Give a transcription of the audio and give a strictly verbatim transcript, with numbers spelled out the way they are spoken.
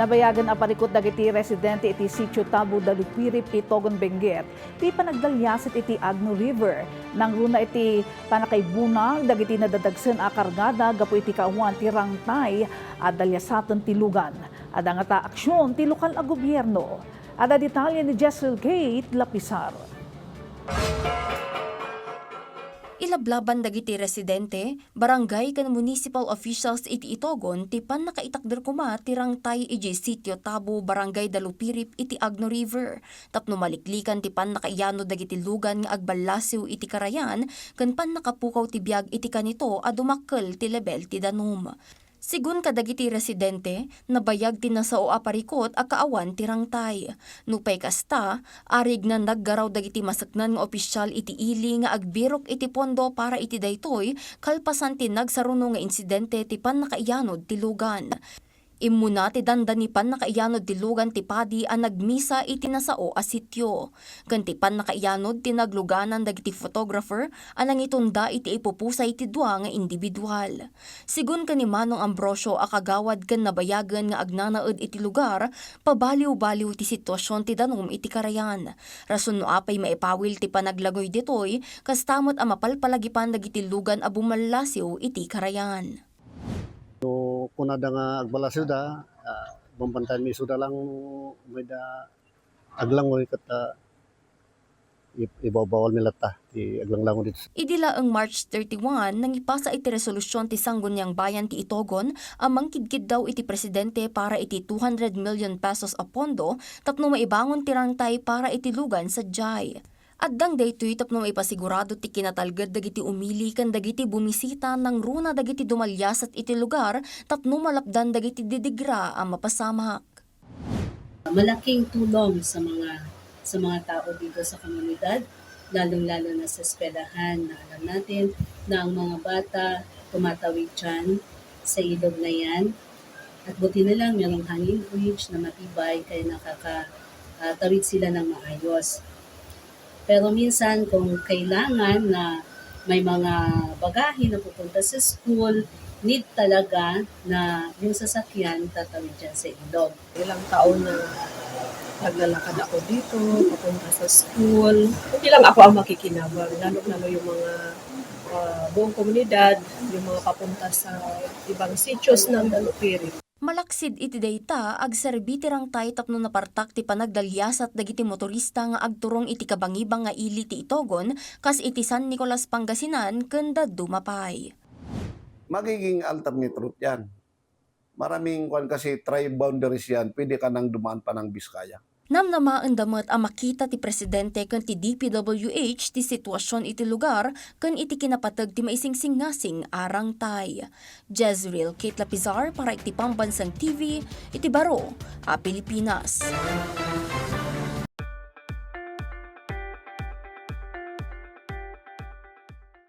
Nabayagan a parikut dagiti residente iti Sitio Tabo Dalupirip, Itogon, Benguet, ti panagdaliasat iti Agno River. Nangruna iti pannakaibunag dagiti nadadagsen a kargada gapu iti kaawan ti rangtay a daliasaten ti lugan. Adda ngata aksion ti lokal a gobierno. Adda detalye ni Jezreel Kate Lapisar. Ilablaban dagiti residente, barangay ken municipal officials iti Itogon ti pannakaitakder koma ti rangtay idiay Sitio Tabo, Barangay Dalupirip iti Agno River, tapno maliklikan ti pannakaiyanod dagiti lugan nga agballasiw iti karayan ken pannakapukaw ti biag iti kanito a dumakkel ti lebel ti danum. Sigun kadagiti residente, nabayag ti nasao a parikut a kaawan ti rangtay. Nupay kasta, arigna naggaraw dagiti maseknan nga opisyal iti ili nga agbirok iti pondo para iti daytoy, kalpasan ti nagsaruno nga insidente ti pannakaiyanod ti lugan. Immuna ti dandani pannakaiyanod ti lugan ti padi a nagmisa iti nasao a sitio, ken ti pannakaiyanod ti nagluganan dagiti photographer a nangitunda iti ipupusay ti dua nga individual. Sigun ken ni Manong Ambrosio a kagawad ken nabayagen nga agnanaed iti lugar, pabaliw-baliw ti sitwasyon ti danum iti karayan. Rason no apay maipawil ti panaglangoy ditoy, kasta met a mapalpalagipan dagiti lugan a bumallasiw iti karayan. No kunada nga agballasiwda, ah, bambantayan mi isuda lang no mayda aglangoy ket, ah, ib-, ibawbawal mi latta ti aglanglangoy dito. Idi laeng March thirty-one, nangipasa iti resolusyon ti Sangguniang Bayan ti Itogon a mangkidkiddaw iti presidente para iti two hundred million pesos a pondo tapno maibangon ti rangtay para iti lugan sadiay. Addang daytoy tapno maipasigurado ti kinatalged dagiti umili ken dagiti bumisita nangruna dagiti dumaliasat iti lugar tapno malapdan dagiti didigra a mapasamak. Malaking tulong sa mga, sa mga tao dito sa komunidad, lalong-lalo na sa eskwelahan na alam natin na ang mga bata tumatawid dyan sa ilog na yan. At buti na lang merong hanging bridge na matibay kaya nakaka-, ah, tawid sila ng maayos. Pero minsan kung kailangan na may mga bagahe na pupunta sa school, need talaga na yung sasakyan tatawid dyan sa ilog. Ilang taon na naglalakad ako dito, papunta sa school. Hindi lang ako ang makikinabang, lalo-lalo yung mga, ah, buong komunidad, yung mga papunta sa ibang sitios ng Dalupiri. Malaksid iti dayta, agserbi ti rangtay tapno napartak ti panagdaliasat dagiti motorista nga agturong iti kabangibang nga ili ti Itogon, kas iti San Nicolas, Pangasinan, ken dadduma pay. Magiging alternate route yan. Maraming kuwan kasi, tri-boundaries yan, pwede ka nang dumaan pa ng Biskaya. Namnamaenda met a makita ti presidente ken ti D P W H ti sitwasyon iti lugar ken iti kinapateg ti maisingsingngasing a rangtay. Jezreel Kate Lapizar para iti Pambansang T V iti baro a Pilipinas.